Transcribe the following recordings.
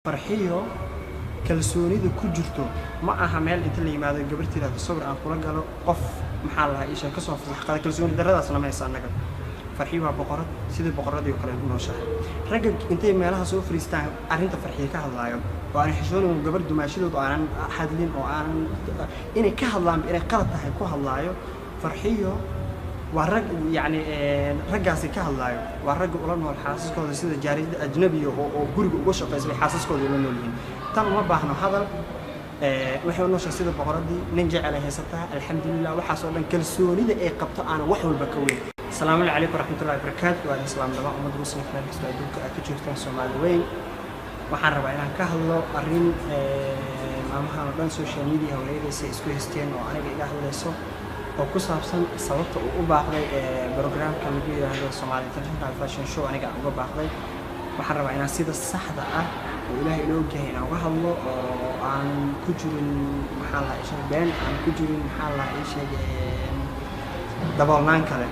Farxiyo kalsoonida ku jirto ma aha meel inta la yimaado gabar tiraahdo sawir aan kula galo, qof maxaa lahaa isha kasoo fasax. Kalsooni daradaasna ma haysa annaga. Farxiyo waa boqorad, sidii boqoradii oo kale u nooshahay. Ragga intay meelaha soo fariistaan arrinta Farxiyo ka hadlaayo oo aan xishoonayn, gabar dumaashadooda aanan hadlin oo aanan inay ka hadlaan inay qalad tahay ku hadlaayo, Farxiyo waa rag, yacni raggaasi ka hadlaayo waa ragga ula nool xaasaskooda sida jaariyada ajnabiga oo guriga uga shaqaysa bay xaasaskooda ula nool yihiin. Tan uma baahno hadal. Waxay u nooshahay sida boqoradii, nin jecel ay haysataa, alxamdulilah. Waxaas oo dhan kalsoonida ay qabto aanan wax walba ka weyn. Asalaamu calaykum waraxmatullahi wabarakaatu. Waa idin salaam dhamaan ummadda muslimka meel kastoo adduunka aad ka joogtaan. Soomaali weyn, waxaan rabaa inaan ka hadlo arrin maalmahan oo dhan social media wareegaysa, isku haysteen oo aniga iga hadlayso, oo ku saabsan sababta uu u baaqday programka lagu yidhaahdo Somali International Fashion Show. Aniga aan uga baaqday, waxaan rabaa inaan sida saxda ah oo Ilaahay inoo ogyahay inaan uga hadlo, oo aan ku jirin maxaa la isheeg been, aan ku jirin maxaa la isheeg daboolnaan kale.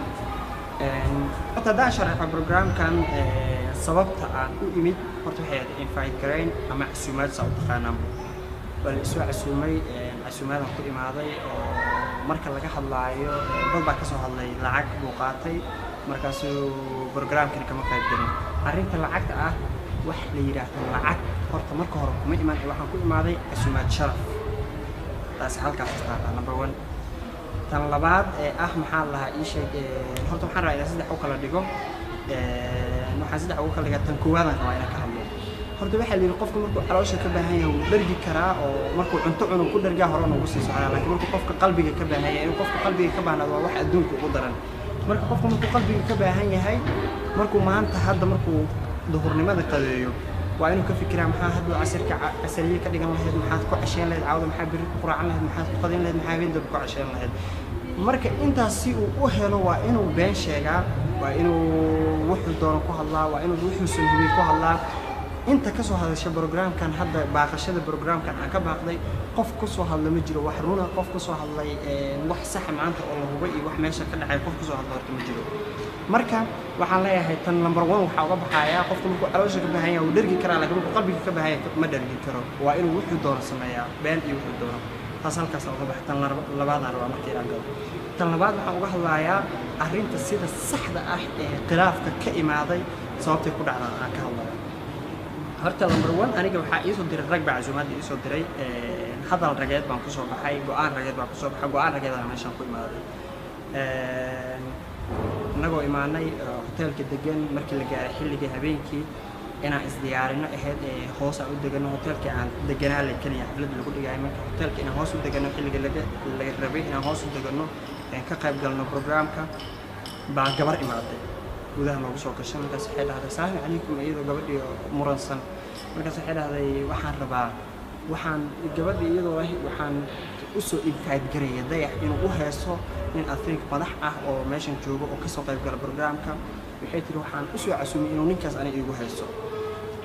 Horta haddaan sharaxo programkan sababta aan u imid, horta waxay ahayd invite garayn ama casuumaad, saa u taqaanaanba. Waa la isoo casuumay, casuumaadaan ku imaaday. Oo marka laga hadlaayo, dad baa kasoo hadlay lacag buu qaatay, markaasuu programkani kama qayb gelin. Arrinta lacagta ah, wax la yidhaahdo lacag horta marka hore kuma iman. Waxaan ku imaaday casuumaad sharaf, taasi halkaas taala, number one. Tan labaad ee ah maxaa lahaa ii sheeg, horta waxaan rabaa inaan saddex u kala dhigo. Waxaan saddex ugu kala dhigaa, tan koowaadaan rabaa inaan ka hadlo. Horta waxaa la yidhi qofka markuu caloosha ka baahan yahay wuu dhargi karaa, oo markuu cunto cuno ku dhargaa horena ugu sii soconaa. Laakiin markuu qofka qalbiga ka baahan yahay, inuu qofka qalbiga ka baahnaado waa wax adduunka ugu daran. Marka qofka markuu qalbiga ka baahan yahay, markuu maanta hadda markuu duhurnimada qadeeyo, waa inuu ka fikiraa maxaa hadduu casirka casariye ka dhigan lahayd, maxaad ku casheen lahayd caawda, maxaa berri ku quraacan lahayd, maxaad ku qadin lahayd, maxaa habeen dambe ku casheen lahayd. Marka intaas si uu u helo, waa inuu been sheegaa, waa inuu wuxuu doono ku hadlaa, waa inuu wuxuusan hubin ku hadlaa. Inta kasoo hadasha programkan hadda, baaqashada programkan aan ka baaqday, qof kasoo hadla ma jiro wax runa, qof kasoo hadlay wax saxa maanta oo la hubay iyo wax meesha ka dhacay, qof kasoo hadla horta ma jiro. Marka waxaan leeyahay tan number one waxaa uga baxayaa, qofka markuu caloosha ka baahan yahay wuu dhergi karaa, laakiin markuu qalbiga ka baahan yahay ma dhergi karo, waa inuu wuxuu doono sameeyaa, been iyo wuxuu doono. Taas halkaas uga baxa. Tan labaadaan rabaa marka inaan galo. Tan labaad waxaan uga hadlayaa arrinta sida saxda ah ee khilaafka ka imaaday, sababtay ku dhacdaan aan ka hadlaya. Horta number one, aniga waxaa iisoo diray rag baa casuumaadda iisoo diray. Hadal rageed baan kusoo baxay, go-aan rageed baan kusoo baxay, go-aan rageed aan meeshaan ku imaaday. Innagoo imaanay hoteelka degan, markii la gaaray xilligii habeenkii inaan isdiyaarino ahayd ee hoos aan u degano hoteelkii aan deganaa la keliya xafladda lagu dhigaayo. Marka hoteelka inaan hoos u degano xilligii laga rabay inaan hoos u degano ka qayb galno programka, baa gabar imaaday, gudaha noogu soo gashay. Markaas waxay dhahday salaamu calaykum, iyadoo gabadhii muransan. Markaas waxay dhahday waxaan rabaa, waxaan gabadhii iyadoo ah waxaan usoo invite garaya Dayax inuu u heeso nin Afrika madax ah oo meeshan joogo oo kasoo qayb gala programka. Waxay tiri waxaan usoo casuumay inuu ninkaas aniga iigu heeso.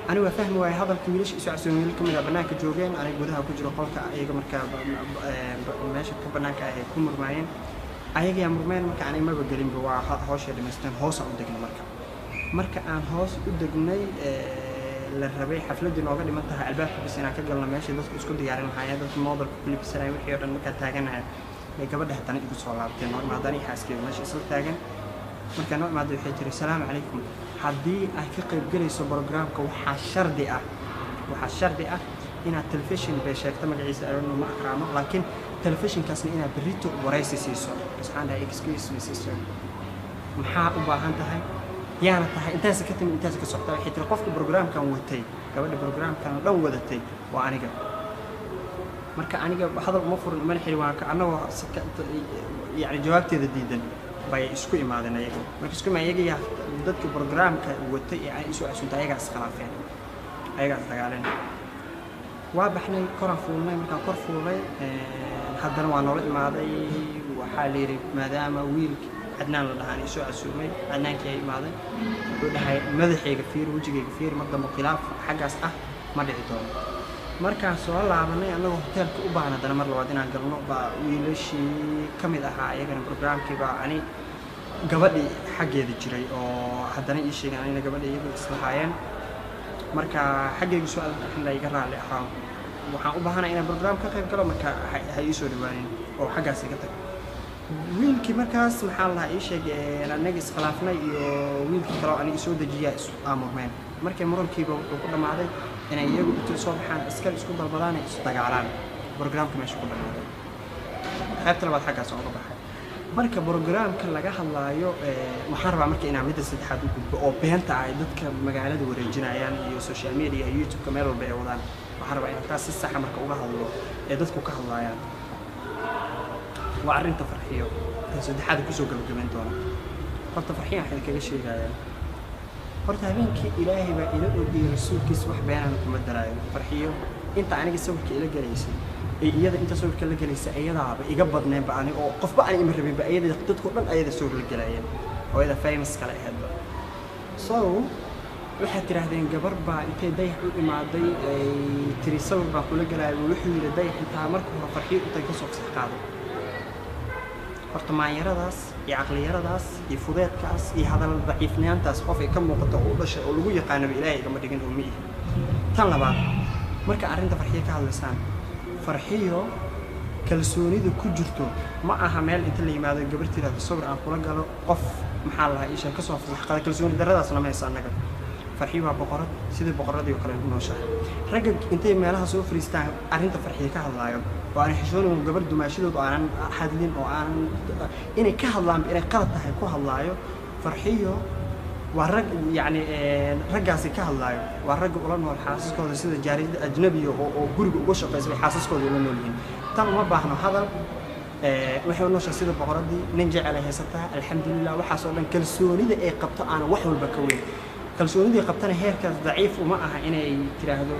Ani waa fahmi waayay hadalka. Wiilasha isoo casuumay wiilal kamid ah bannaanka joogeen, aniga gudaha ku jiro qolka. Ayaga markaa meesha ka bannaanka ah ay ku murmaayeen, ayagayaa murmeen. Marka aniga maba gelinba, waa hawshay dhamaysteen, hoosaan u degnay. Marka aan hoos u degnay, la rabay xafladdii nooga dhiman tahay albaabka bas inaan ka galno, meesha dadku isku diyaarin lahaayeen, dadku modelka ku libisanaya, wixii oo dhan markaa taaganahay, bay gabadha haddana igu soo laabteen, noo imaadaan iyo xaaskeeda meesha isla taagan. Markaa noo imaaday waxay tiri salaamu calaykum, haddii ay ka qayb galayso programka waxaa shardi ah inaad telefishin bay sheegta magaciisa arno ma aqaano, laakiin telefishinkaasna inaad berrito waraysi siiso. Waxaan dhahay excuse me sister, maxaa u baahan tahay, yaana tahay, intaas ka timid, intaas ka socota? Waxay tiri qofka programkan watay, gabadha programkan dhan wadatay waa aniga. Marka aniga hadal uma furin, umana xiri, waan annagoo yani jawaabteeda diidan bay isku imaadeen ayaga. Marka isku imaadeen ayaga yaa dadka programka watay ee ay isu casuuntay, ayagaa iskhilaafeen, ayagaa isdagaaleen. Waa baxnay, koraan fuulnay. Markaan kor fuulnay haddana waa noola imaaday. Waxaa la yidhi maadaama wiilka Cadnaan la dhahaa isoo casuumay, Cadnaankii ay imaaday, wuxuu dhahay madaxayga fiir, wejigayga fiir, mar dambe khilaaf xaggaas ah ma dhici doono. Markaan soo laabanay annagoo hoteelka u baahan haddana mar labaad inaan galno, baa wiilashii ka mid ahaa iyagana programkii baa ani gabadhii xaggeeda jiray oo haddana ii sheegeen anina gabadha iyagu islahaayeen. Marka xaggaygu soo alxamdulillah, iga raalli ahaa, waxaan u baahanahay inaan program ka qayb galo, marka ha ii soo dhawaanin oo xaggaas iga tag. Wiilkii markaas, maxaa lahaa, ii sheeg, anaga iskhilaafnay iyo wiilkii kale oo aniga soo dejiyaa is aamurmeen. Markii murankiiba wuxuu ku dhammaaday inay iyagu intay soo baxaan askar isku dalbadaan ay isu dagaalaan. Programka meesha ku dhammaaday. Qaybta labaad xaggaas uga baxay. Marka programka laga hadlaayo, waxaan rabaa marka inaan midda saddexaad u gudbo oo beenta ay dadka magaalada wareejinayaan iyo social media, YouTube-ka, meel walba ay wadaan. Waxaan rabaa inaan taas si saxa marka uga hadlo ee dadku ka hadlaayaan. Waa arrinta Farxiyo, tan saddexaad kusoo gabagabayn doona. Horta Farxiyan waxaan kaga sheegayaa, horta habeenkii Ilaahay baa ila ogiyey, rasuulkiisa, wax beenaan kuma daraayo. Farxiyo inta aniga sawirka ila galaysay ee iyada inta sawirka la galaysa iyadaaba iga badneenba aniga oo qofba aan ima rabinba, iyada dadku dhan ayada sawir la galayeen oo iyada famous kale ahaydba. So waxaad tidhaahdeen gabar baa intay Dayax u imaaday ay tiri sawir baan kula galayo. Wuxuu yidhi Dayax intaa marka hore Farxiyo intay kasoo fasax qaaday. Horta maanyaradaas iyo caqliyaradaas iyo fudeedkaas iyo hadal daciifnaantaas qof ay ka muuqato oo u dhashay oo lagu yaqaanaba Ilaahay igama dhigin oo ma ihi. Tan labaad, marka arrinta Farxiyo ka hadlaysaan, Farxiyo kalsoonida ku jirto ma aha meel inta la yimaado gabar tiraahdo sawir aan kula galo, qof, maxaa lahaa, isha kasoo fasax qaada. Kalsooni daradaasna ma haysa annaga. Farxiyo waa boqorad, sidii boqoradii oo kale u nooshahay. Ragga intay meelaha soo fariistaan arrinta Farxiyo ka hadlaayo oo aanan xishoonayn, gabar dumaashadood oo aanan hadlin oo aanan inay ka hadlaanba inay qalad tahay ku hadlaayo, Farxiyo waa rag, yacni raggaasi ka hadlaayo waa ragga ula nool xaasaskooda sida jaariyada ajnabiga oo guriga uga shaqaysa bay xaasaskooda ula nool yihiin. Tan uma baahno hadal. Waxay u nooshahay sida boqoradii, nin jecel ay haysataa, alxamdulilah. Waxaas oo dhan kalsoonida ay qabto aanan wax walba ka weyn. Kalsoonidii qabtana heerkaas daciif uma aha inay tiraahdo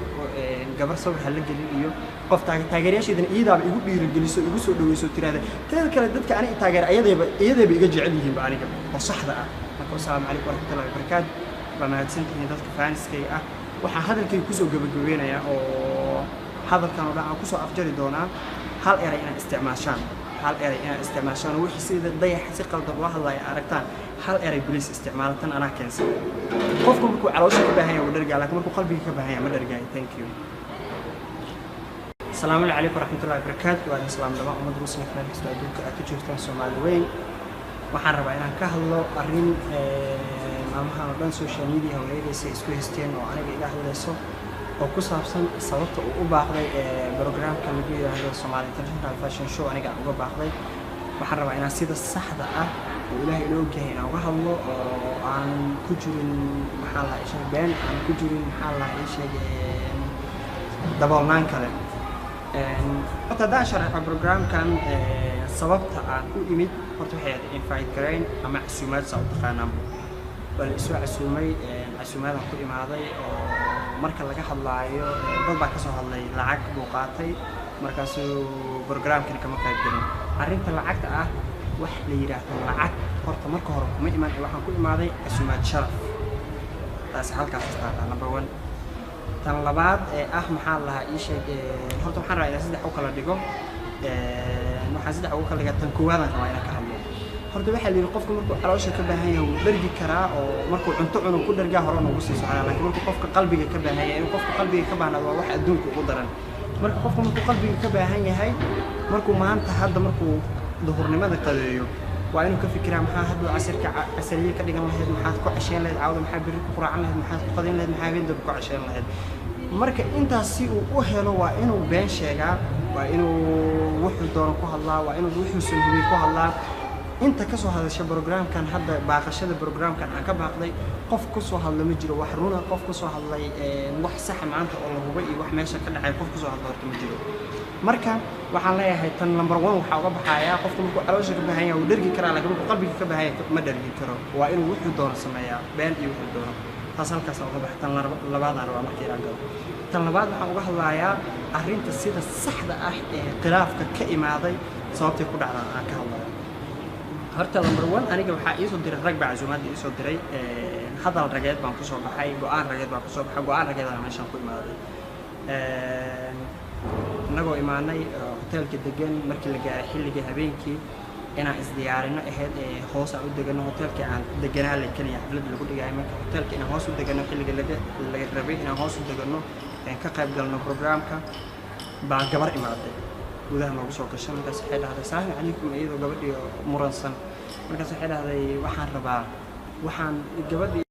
gabar sawir ha la gelin iyo qof taageerayaasheedana iyadaaba igu dhiirigeliso, igu soo dhaweyso, tiraahda. Teeda kale, dadka aniga taageera ayadayba iyadayba iga jecel yihiinba aniga oo saxda ah. Marka wasalaamu calaykum waraxmatullahi wabarakaatu. Waa mahadsantihiin dadka fanskayga ah. Waxaan hadalkayga kusoo gabagabeynayaa oo hadalkan oo dhan aan kusoo afjari doonaa hal eray inaad isticmaashaan, hal eray inaad isticmaashaan oo wixii sida Dayax si qaldan ula hadlaya aragtaan, hal eray please isticmaala. Tan anaa keensan: qofku markuu caloosha ka baahan yahay wuu dhargaa, laakiin markuu qalbiga ka baahan yahay ma dhargaayo. Thank you. Asalaamu calaykum waraxmatullahi wabarakaatu. Waa idin salaam dhamaan ummadda muslimka meel kastoo adduunka aad ka joogtaan. Soomaali weyn, waxaan rabaa inaan ka hadlo arrin maalmahan oo dhan social media wareegaysa, isku haysteen oo aniga iga hadlayso oo ku saabsan sababta uu u baaqday programka lagu yidhaahdo Somali International Fashion Show. Aniga aan uga baaqday, waxaan rabaa inaan sida saxda ah oo Ilaahay inoo ogyahay inaan uga hadlo oo aan ku jirin, maxaa la sheeg, been aan ku jirin, maxaa la sheeg, daboolnaan kale. Horta haddaan sharaxo programkan sababta aan u imid, horta waxay ahayd invite garayn ama casuumaad, saa u taqaanaanba. Waa la isoo casuumay, casuumaadaan ku imaaday. Oo marka laga hadlaayo, dad baa kasoo hadlay lacag buu qaatay markaasuu programkani kama qayb gelin. Arrinta lacagta ah, wax la yidhaahdo lacag horta marka hore kuma imaan ee waxaan ku imaaday casuumaad sharaf. Taasi halkaas istaata, number one. Tan labaad ee ah, maxaa lahaa, ii sheeg, horta waxaan rabaa inaan saddex u kala dhigo. Waxaan saddex ugu kala dhigaa, tan koowaadaan rabaa inaan ka hadlo. Horta waxaa la yidhi qofka markuu caloosha ka baahan yahay wuu dhargi karaa oo markuu cunto cuno ku dhargaa, hore ugu sii soconaa, laakiin markuu qofka qalbiga ka baahan yahay, inuu qofka qalbiga ka baahnaado waa wax adduunka ugu daran. Marka qofka markuu qalbiga ka baahan yahay, markuu maanta hadda markuu duhurnimada qadeeyo, waa inuu ka fikiraa maxaa hadduu casirka casariye ka dhigan lahayd, maxaad ku casheen lahayd caawda, maxaa berri ku quraacan lahayd, maxaad ku qadayn lahayd, maxaa habeen dambe ku casheen lahayd. Marka intaas si uu u helo waa inuu been sheegaa, waa inuu wuxuu doono ku hadlaa, waa inuu wuxuusan hubin ku hadlaa. Inta kasoo hadasha programkan hadda, baaqashada programkan aan ka baaqday, qof kusoo hadla ma jiro wax runa. Qof kusoo hadlay wax saxa maanta oo la hubay iyo wax meesha ka dhacay, qof kusoo hadla horta ma jiro. Marka waxaan leeyahay tan number one waxaa uga baxayaa, qofka markuu caloosha ka baahan yahay wuu dhergi karaa, laakiin markuu qalbiga ka baahan yahay ma dhergi karo, waa inuu wuxuu doono sameeyaa, been iyo wuxuu doono. Taas halkaas uga baxa. Tan labaadaan rabaa marka inaan galo. Tan labaad waxaan uga hadlayaa arrinta sida saxda ah ee khilaafka ka imaaday, sababtay ku dhacdaan aan ka hadlaya. Horta number one, aniga waxaa iisoo diray rag baa casuumaadda iisoo diray. Hadal rageed baan kusoo baxay, go-aan rageed baan kusoo baxay, go-aan rageedana meeshaan ku imaaday. Innagoo imaanay hoteelka degan, markii la gaaray xilligii habeenkii, Inaan isdiyaarino ahayd ee hoos aan u degano hotelkii aan deganaa la keliya xafladda lagu dhigaayo. Marka hotelka inaan hoos u degano xilliga laga rabay inaan hoos u degano ka qayb galno programka baa gabar imaaday, gudaha noogu soo gashay. Markaas waxay dhahday, "Salaamu calaykum," iyadoo gabadhii muransan. Markaas waxay dhahday, "Waxaan rabaa waxaan gabadhii